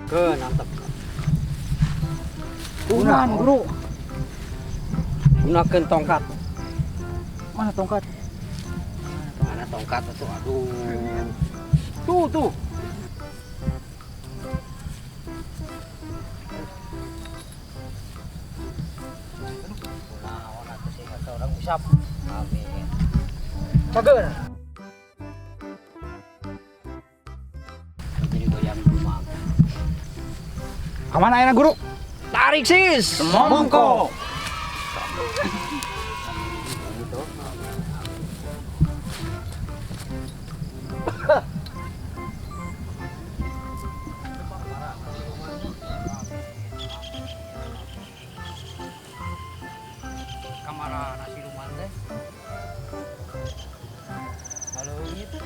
Ke nantep. Kuman, guru. Gunakeun tongkat. Mana tongkat? Mana tongkat tuh? Aduh. Tuh, tuh. Naon atuh sih kata orang usap. Amin. Cager. Jadi goyang rumah. Kamana ayeuna guru? Tarik sis. Mongko. Kamara nasi rumah teh. Halo gitu.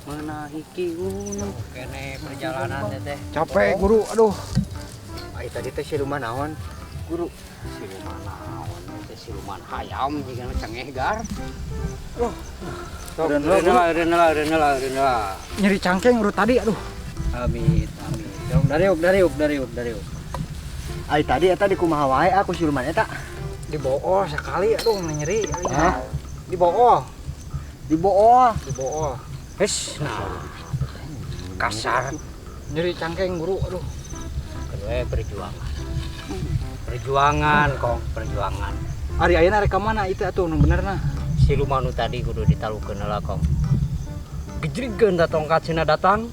Menaiki gunung. Kene perjalanan teh. Capek guru, aduh. Ai tadi teh siluman naon? Guru. Siluman naon teh siluman hayam jigana cengeh gar. Wah. Sok reuneuh lah. Nyeri cangkeng urut tadi, aduh. Amit, amit. Dong dariuk dariuk dariuk dariuk. Ai tadi eta di kumaha wae aku siluman eta? Dibool sekali, aduh nyeri. Hah? Dibool. Dibool. Dibool. Hes, nah. Kasar. Nyeri cangkeng guru, aduh. Kedua perjuangan. Perjuangan, kong, perjuangan. Ari ayeuna rek ka mana itu atuh nu benerna? Siluman nu tadi kudu ditalukeun heula, kong. Gejrigkeun ta tongkat sina datang.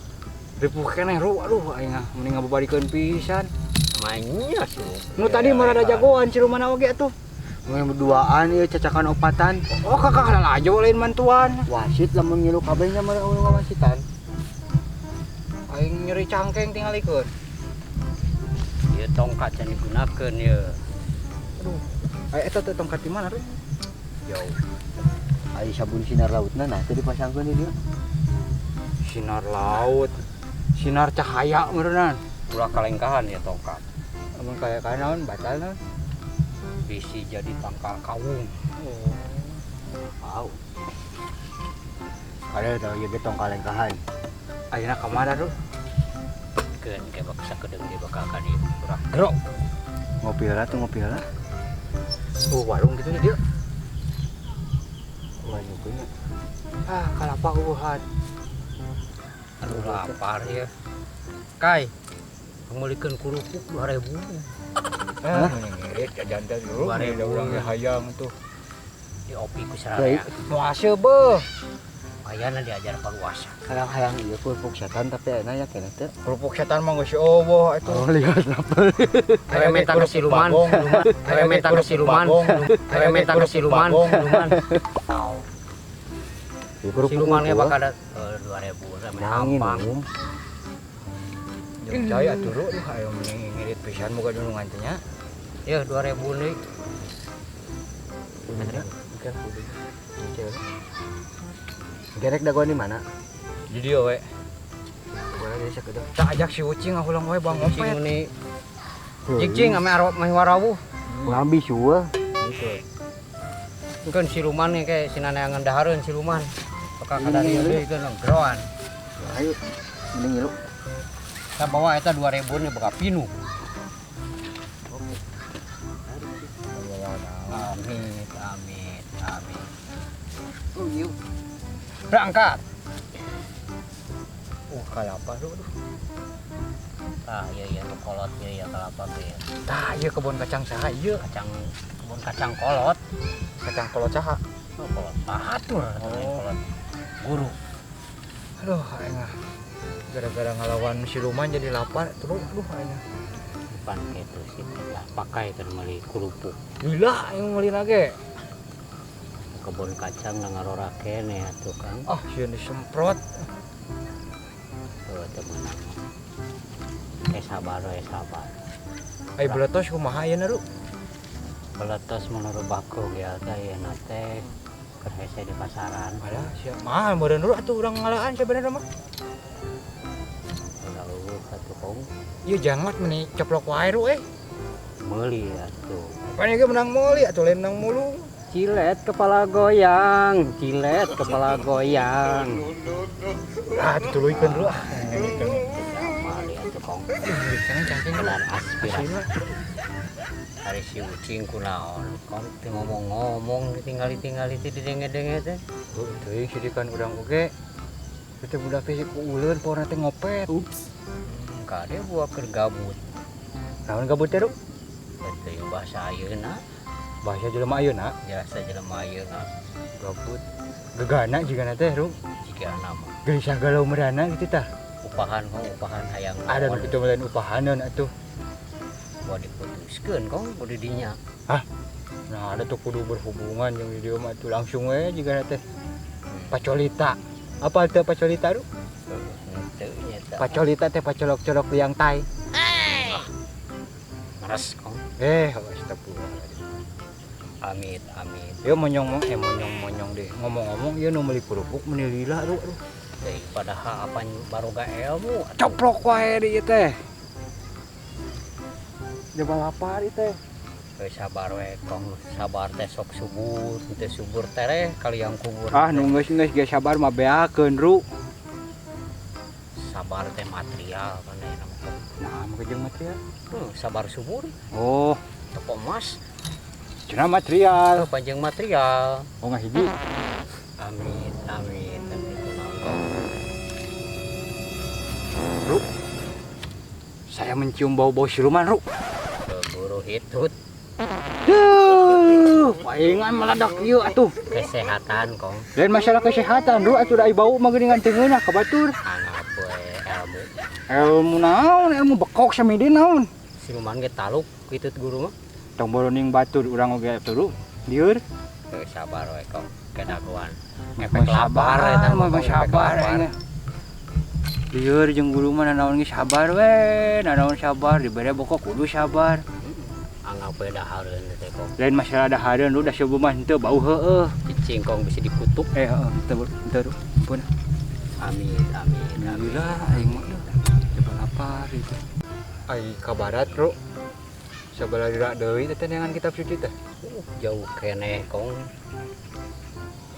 Ripuh keneh ru, aduh aing ah mending ngababarikeun pisan. Mainnya sih. Nu tadi mah rada jagoan siluman oge atuh. Mun berduaan ieu cacakan opatan. Oh kakak aja lain mantuan. Wasit lamun ngilu kabeh nya mah eueuh ngawasitan. Aing nyeri cangkeng tingalikeun. Ieu tongkat can digunakeun ieu. Aduh. Ai eta teh tongkat di mana, Ru? Jauh. Ai sabun sinar lautna nah teh dipasangkeun di dieu. Sinar laut. Sinar cahaya meureunnan. Ulah kalengkahan ya tongkat. Amun kaya naon batal naon. Bisi jadi tangkal kawung. Oh. Wow. Ada tau ieu ge tong kalengkahan. Ayeuna ka mana, Ru? Keun ke baksa kedeung di bakal ka dieu. Urang gerok. Ngopi heula tuh ngopi heula. Oh, warung gitu nya dieu. Wah, nyukunya. Ah, kalapa eueuhan. Aduh lapar ya. Kai, ngeulikeun kerupuk 2000. Ah, ngirit jajan teh dulu. 2000. Urang ge hayang tuh. Di opi ku sararea. Nu aseup beuh. Ayana diajar paluasa. Hayang-hayang ieu kerupuk setan tapi ayeuna ya keneh teh. Kerupuk setan mah geus eueuh atuh. Oh, lihat apa? Awe minta ke siluman, awe minta ke siluman, awe minta ke siluman, siluman. Silumannya bakal ada 2000 sama Nangin, hampang. um. Jeung cai atuh Ru, duh ayo mending ngirit pisan muka dunungan teh nya. Ya 2000 nih. Gerek dagoan di mana? Di dieu we. Dagoan di sakedeung. Tak ajak si Ucing ngahulang wae bang Cing ngopet. ini. Cing cing ame arwah mah warawuh. Urang bisu we. Keun siluman nih kayak sinaneangan dahareun siluman. Bakal kada dieu deui keun geroan. Ayo, mending ngilu. Kita bawa eta 2000 nih bakal pinuh. Amit, amit, amit. Oh, yuk. Berangkat. Kalapa Ru, aduh. Ah, iya iya nu kolot ieu ya kalapa ge. Tah ieu kebun kacang saha ieu? Kacang kebun kacang kolot. Kacang kolot saha? Oh, kolot batur, Oh. kolot guru. Aduh, aing ah. Gara-gara ngalawan siluman jadi lapar terus, aduh aing. Bukan gitu sih, lah pakai kan meuli kerupuk. Gila aing meuli lagi. Kebun kacang na ngarora keneh atuh Kang. Ah, sieun disemprot. Tuh temenan. Sabar we sabar. Ai beletos kumaha ayeuna, Ru? Beletos menurut baku ge teh ayeuna teh keur hese di pasaran. Alah, siap mahal meureun Ru atuh urang ngalaan sabenerna mah. Ulah eueuh atuh Kong. Ieu jangat meni coplok wae Ru eh. Meuli atuh. Pan ieu menang meuli atuh lain menang mulung. Cilet kepala goyang, cilet kepala goyang. Ah, dituluykeun dulu ah. Gitu. Sama lihat tuh, Kong. Kene cangkeng. Benar aspirasi. Hari si ucing kunaon, Kong, teu ngomong-ngomong ditinggali-tingali teh didenge-denge teh. Oh, teuing sidikan urang oge. Itu budak teh ku uleun pokona teh ngopet. Ups. Kade buah keur gabut. Naon gabut teh, Ru? Teuing bahasa ayeuna. Bahasa jelema ayeuna? Biasa jelema ayeuna. Gabut. Gegana jigana teh, Ru. Jigana mah. Gelisah galau merana gitu tah. Upahan, Kong, upahan hayang. Ada nu kitu lain upahaneun atuh. Buah diputuskeun, Kong, kudu dinya. Hah? Nah, ada tuh kudu berhubungan jeung di dieu mah atuh langsung we jigana teh. Pacolita. Apa teh pacolita, Ru? Henteu nya teh. Pacolita teh pacolok-colok liang tai. Meres, Kong. Astagfirullahaladzim. Amit, amit. Ieu monyong monyong deh. Ngomong-ngomong ieu nu meuli kerupuk meuni lila, Ru. Aduh. Teuing padahal apa baroga ilmu atuh. Coplok wae di ieu teh. Coba lapar ieu teh. Sabar we, Kong, sabar teh sok subur, teu subur tereh kaliang kubur. Ah, nu geus-geus ge sabar mah beakeun, Ru. Sabar teh material kan aya mah, Kong. Nah, mah jeung material. Sabar subur. Oh, toko emas. Cenah material. Oh, panjang material. Oh, ngahiji. Amit, amit, amit kunaon, Kong. Ru. Saya mencium bau-bau siluman, Ru. Buru hitut. Duh, palingan meledak ieu atuh. Kesehatan, Kong. Lain masalah kesehatan, Ru, atuh da bau mah geuningan teu ngeunah ka batur. Anggap we ilmu. Ilmu naon? Ilmu bekok samidi naon? Siluman ge taluk kitu guru mah. Tong boroning batur urang oge atuh, Ru. Lieur. Sabar we, Kong. Kedagoan. Efek lapar eta mah, mah, sabar efek lapar. Lieur jeung guru mah nanaon ge sabar we, nanaon sabar dibere bokok kudu sabar. Anggap we dahareun teh, Kong. Lain masalah dahareun, Ru, da seueuh mah henteu bau heueuh. Cicing, Kong, bisa dikutuk. Heeh, henteu, henteu, Ru. Ampun. Amit, amit, amit. Alhamdulillah aing mah coba lapar itu. Ai ka barat, Ru. Sabaraha lira deui teh neangan kitab suci teh? Jauh keneh, Kong.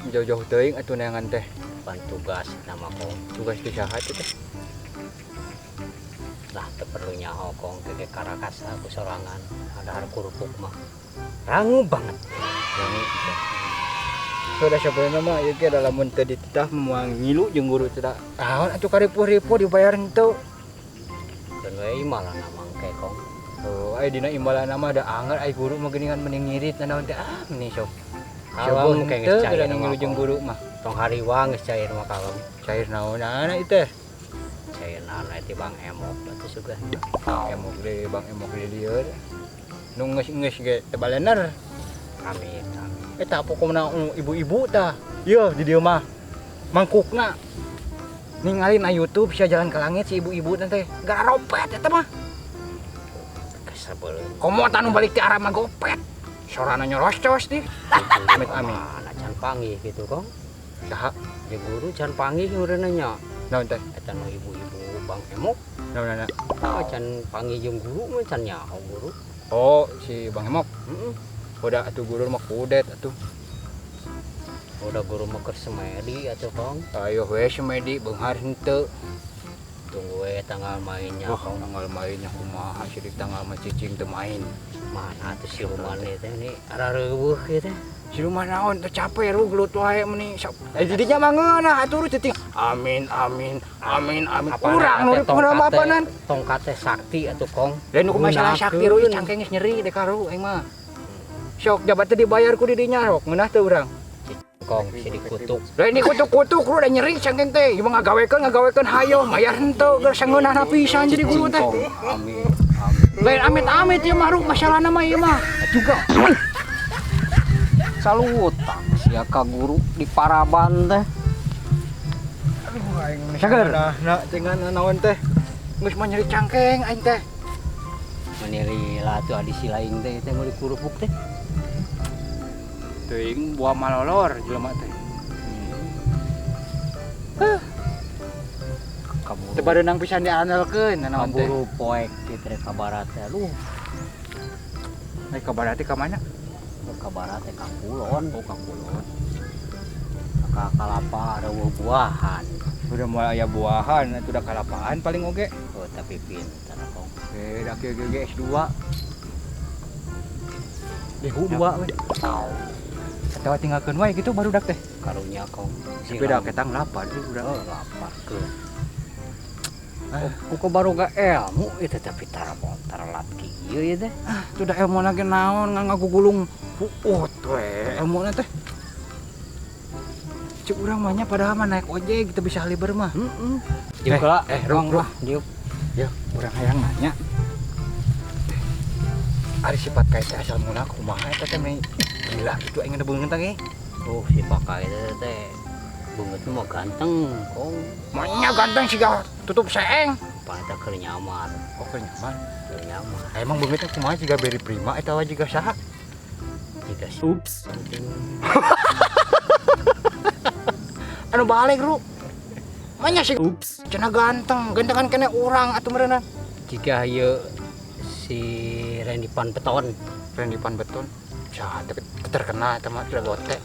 Jauh-jauh teuing atuh neangan teh. Pan tugas nama, Kong. Tugas teh saha teh? Lah teu perlu nyaho, Kong, gege karakas aku sorangan. Ada kerupuk mah. Rangu banget. Rangu. Sudah sebenarnya mah ieu ge lamun teu dititah moal ngilu jeung guru teh. Naon atuh karipuh-ripuh dibayar henteu. Keun we imbalan mangke, Kong. Oh, ai dina imbalan mah da anger ai guru mah geuningan mending ngirit naon teh ah mending sok. Kalem Coba kayak henteu geus cair geura mah, ngilu jeung Kong. guru mah. Tong hariwang geus cair mah kalem. Cair naonana ieu teh? Cair naon eta Bang Emok atuh sugan. Emok deui Bang Emok deui lieur. Nu geus-geus ge teu balener. Amit, amit. Eta pokona ibu-ibu tah. Yeuh di dieu mah mangkukna. Ningali na YouTube sia jalan ke langit si ibu-ibu teh. Gara ropet eta mah. Kesebel. Komo tanu balik ti arah mah gopet. Sorana nyoroscos dih. Amit amit. Mana can panggih gitu, Kong. Saha? Di guru can panggih meureunna nya. Naon teh? Eta nu ibu-ibu Bang Emok. Naon-naon? Ah, can panggih jeung guru mah can nyaho guru. Oh, si Bang Emok. Heeh. Udah atuh guru mah kudet atuh. Udah guru mah keur semedi atuh, Kong. Ayo we semedi beunghar henteu. Tunggu we tanggal mainnya, Wah, Kong. tanggal mainnya kumaha sirik tanggal mah cicing teu main. Mana atuh siluman teh nih arareuweuh ieu teh. Siluman naon teh capek ru gelut wae meuni. Jadinya mah ngeunah atuh ru cicing. Amin amin amin amin. Urang nu urang mah apanan? Tongkat teh sakti atuh, Kong. Lain nu masalah sakti ru Gunakeun. cangkeng geus nyeri dek karu aing mah. Sok jabat teh dibayar ku di dinya sok ngeunah teu urang. Kong bisa dikutuk. Lain dikutuk-kutuk ru da nyeri cangkeng teh. Ieu mah ngagawekeun hayo mayar henteu geus sangeunahna pisan jadi guru teh. Amin. Amin. Lain amit-amit ieu mah ru masalahna mah ieu mah. Juga. Salutang sia ka guru di paraban teh. Aduh aing mah Sager. Nah, cengan naon teh. Geus mah nyeri cangkeng aing teh. Menili lah tuh adi si lain teh teh meuli kerupuk teh. Teuing buah malolor jelema teh. Kaburu. Teu bareunang pisan diandalkeun naon teh. Kaburu poek kitu teh ka barat teh. Aduh, Ai ka barat teh ka mana? Ka barat teh ka kulon. Oh, ka kulon. Ka kalapa ada buah-buahan. Udah mulai aya buahan, itu udah kalapaan paling oge. Oh, tapi pintar kong. Eh, da kieu ge S2. Dehu 2 we. Atawa tinggalkeun wae gitu barudak teh. Karunya kong. Tapi da ketang lapar euy budak. Oh, lapar ke. Kuku baru gak ilmu itu tapi taralat kieu ieu teh. Ah, itu da ilmu lagi naon ngan ngagugulung puut we ilmuna teh. Cek urang mah nya padahal mah naik ojek kita bisa haliber mah. Heeh. Diuk lah, rung lah, diuk. Ya, urang hayang nanya. Ari sifat kae teh asal mula kumaha eta teh meni gila gitu aing beungeut teh. Oh, si pakai teh beungeut mah ganteng, kong. Manya ganteng siga tutup seeng. Paneta keur nyamar. Oh, keur nyamar. Keur nyamar. Emang beungeut teh kumaha siga Berry Prima eta wae jiga saha? Jiga si. Ups. Anu balik, Ru. Manya sih. Ups. Cenah ganteng, gantengan kene urang atuh meureunna. Jika ieu si Randy Pan Beton. Randy Pan Beton. Saha teh terkenal eta mah gote.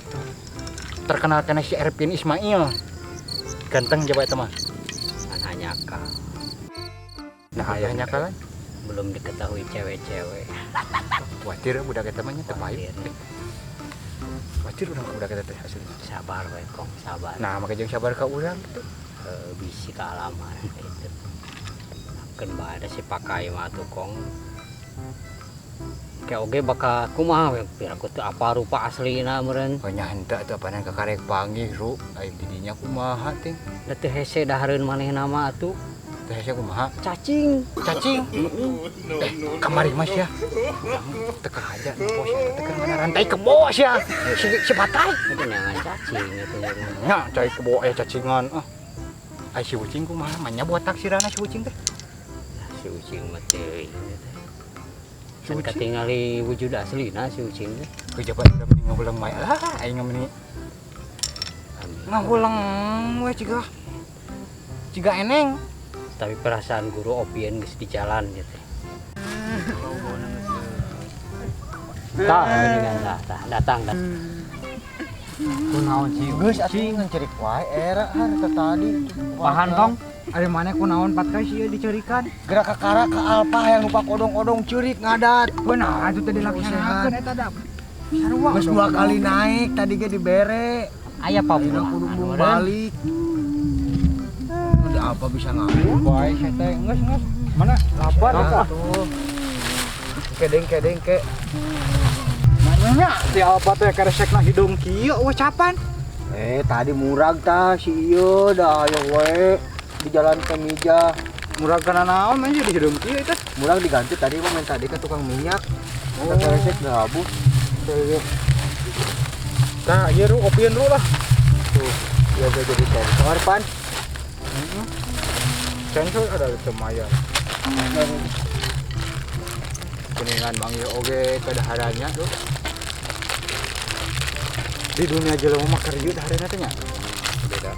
Terkenal kene si Erpin Ismail. Ganteng coba eta mah. Hanya ka. Nah, ayahnya kalah. Belum diketahui cewek-cewek. Khawatir budak eta mah nya teu baik. Khawatir urang ka budak eta teh asli. Sabar we kong, sabar. Nah, make jeung sabar ka urang kitu. Bisi kaalaman gitu. Keun bae da si pakai mah atuh kong. Ke oge bakal kumaha we piraku teu apa rupa aslina meureun. Oh nya henteu atuh apanan kakarek panggih ru. Aing di dinya kumaha ting. Da teu hese dahareun manehna mah atuh. Teu hese kumaha? Cacing. Cacing. Kamari mas ya. Teu aja nempo sia teh keur mana rantai kebo sia. Si patai. Itu nyangan cacing itu. Nya cai kebo aya cacingan. Ah. Ai si ucing kumaha? Manya botak sirana si ucing teh. Si ucing mah teuing teh. Can katingali wujud aslina si ucing teh. Kejabat udah meni ngahulang wae lah aing meni. Ngahulang we ciga. Ciga eneng. Tapi perasaan guru opien geus di jalan gitu. Tah mendingan tah datang dah. Kunaon sih geus atuh ngan cerik wae era har tadi. Pahan tong. Ari maneh kunaon patkai sih dicerikan. Gerak kakara ka Alpa yang lupa kodong-kodong ceurik ngadat. Benar itu tadi dilaksanakeun eta da. Sarua. Geus 2 kali naik tadi ge dibere. Aya pamulaan kudu balik. Udah apa bisa ngaku bae saya teh geus geus. Mana lapar eta tuh. Kedeng-kedeng ke. Nanya si Alpa teh karesekna hidung kieu we capan. Tadi murag tah si ieu dah aya we di jalan ke Mija. Murag kana naon mah di hidung kieu eta? Murag diganti tadi mah minta tadi ke tukang minyak. Oh. Karesek gabut. Tah ieu ru opieun ru lah. Tuh, ieu ge jadi sensor pan. Heeh. Sensor ada teu mayar. Kuningan manggil oge kadaharannya tuh. Di dunia jelema mah keur ieu dahareuna teh nya. Beda.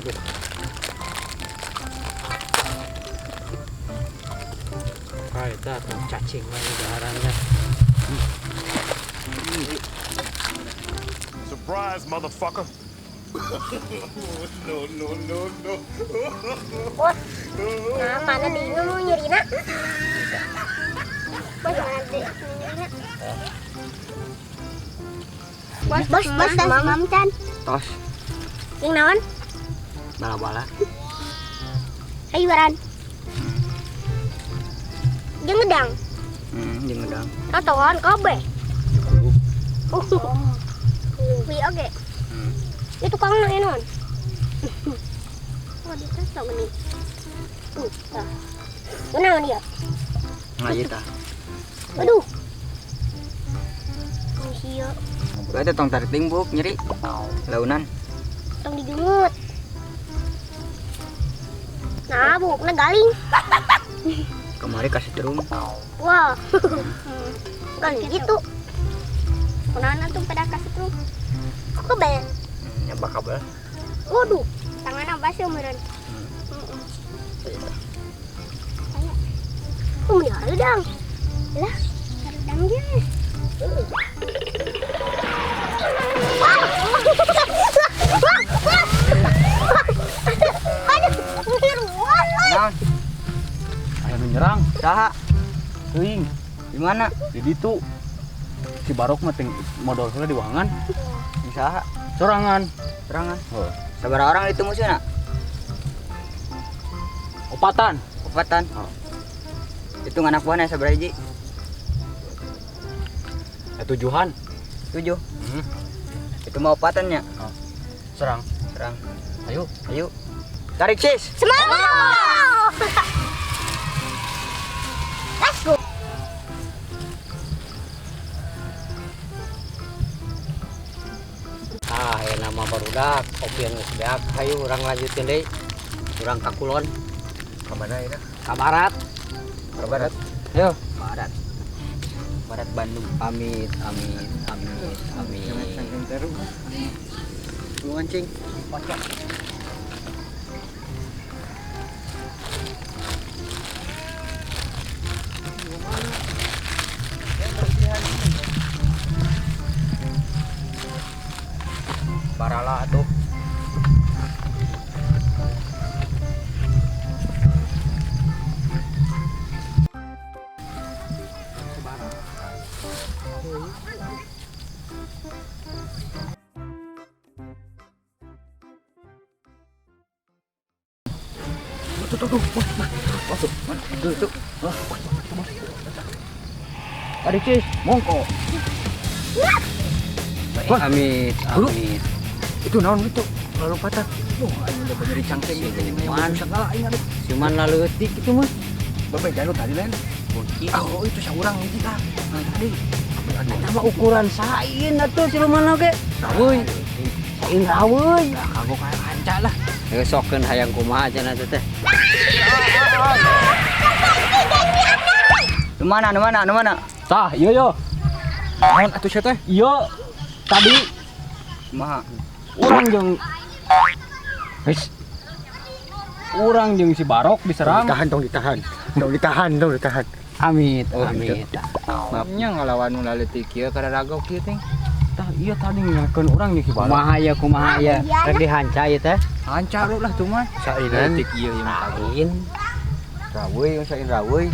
Aduh. Kayak eta cacing wae daharanna. Surprise motherfucker. No no no no. Bos, nah mana bingung mau nyerina? Bos mana nyerina? Bos bos bos tas mam can. Tos. Yang naon? Bala-bala. Ayo baran. Jeung ngedang. Jeung ngedang. Tatoan kabeh. Wih oke. Itu tukang naon? Oh, di tas tau gini. Tah. Naon dia? Ngaji tah. Aduh. Sia. Ada tong tarik timbuk nyeri. Launan. Tong dijungut. Nah, bukna galing. Kemari kasih terung. Wah. Bukan gitu. Kunaon tuh pada kasih terung? Kok kebel? Nyabak kabel. Waduh, tangan apa sih meureun? Heeh. Kok meni hareudang? Lah, hareudang ge. Aduh, ngiruan euy. Naon? Aya nu nyerang. Saha? Teuing. Di mana? Di ditu. Si Barok mah teh modal heula di wahangan. Di saha? Sorangan. Sorangan. Heuh. Sabaraha orang itu musuhna? Opatan. Opatan. Oh. Itu anak buahna sabaraha hiji? 7-an. 7. Itu mah opatannya. Oh. Serang. Serang. Ayo, ayo. Tarik sis. Semangat. Let's go. Ah, ya nama barudak, kopi yang geus beak. Hayu urang lanjutkeun deui. Urang ka kulon. Ka mana ya? Ka barat. Ka barat. Ayo, barat. Barat Bandung. Amit, amit, amit, amit. Lu ngancing. Barala atuh. Tuh, tuh, wah, wah, wah, tuh, tuh, wah, wah, wah. Tarik sis, mongko. Amit, amit. Itu naon itu? Lalu patah. Wah, aing udah nyeri cangkeng Siluman. Segala aing aduh. Siluman laleutik itu mah. Bapak jangan tadi lain. Bocil. Oh, itu saurang hiji tah. Nah, tadi. Aduh, Eta mah ukuran sain atuh siluman oge. Raweuy. Sain raweuy. Ya kagok kayak kanca lah. Geus sokeun hayang kumaha cenah teh. Nu mana, nu mana, nu mana? Tah, iya yo. Naon atuh sia teh? Iya. Tadi Kumaha? urang jeung Wis. Urang jeung si Barok diserang. Ditahan tong ditahan. Tong ditahan, tong ditahan. Amit, Oh, amit. Maafnya ngalawan nu laleutik kieu kararagok kieu teh. Tah iya tadi nyakeun urang jeung si Barok. Kumaha ya, kumaha ya. Rek dihanca ieu teh. Hanca lah tuh mah. Sainan. Leutik ieu ieu mah kagok. Sain. Raweuy, sain raweuy.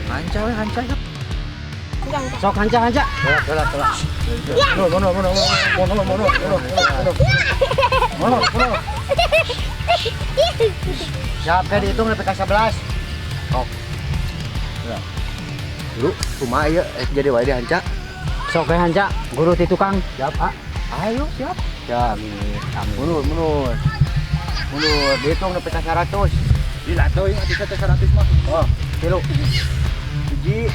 Hanca we hanca. Sok hanca hanca. Tolak, tolak, tolak. Mono mono mono mono mono mono mono mono. Siap, kayak dihitung sampai ke 11. Oh. Lu kumaha ieu jadi wae dihanca. Sok we hanca, guru ti tukang. Siap, ah. Ayo, siap. Siap. Amit, amit. Mundur, mundur. Mundur, dihitung sampai ke 100. Gila teuing atuh teh 100 mah. Oh, tilu. 1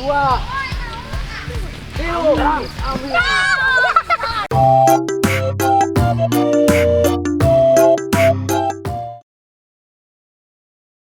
2 3.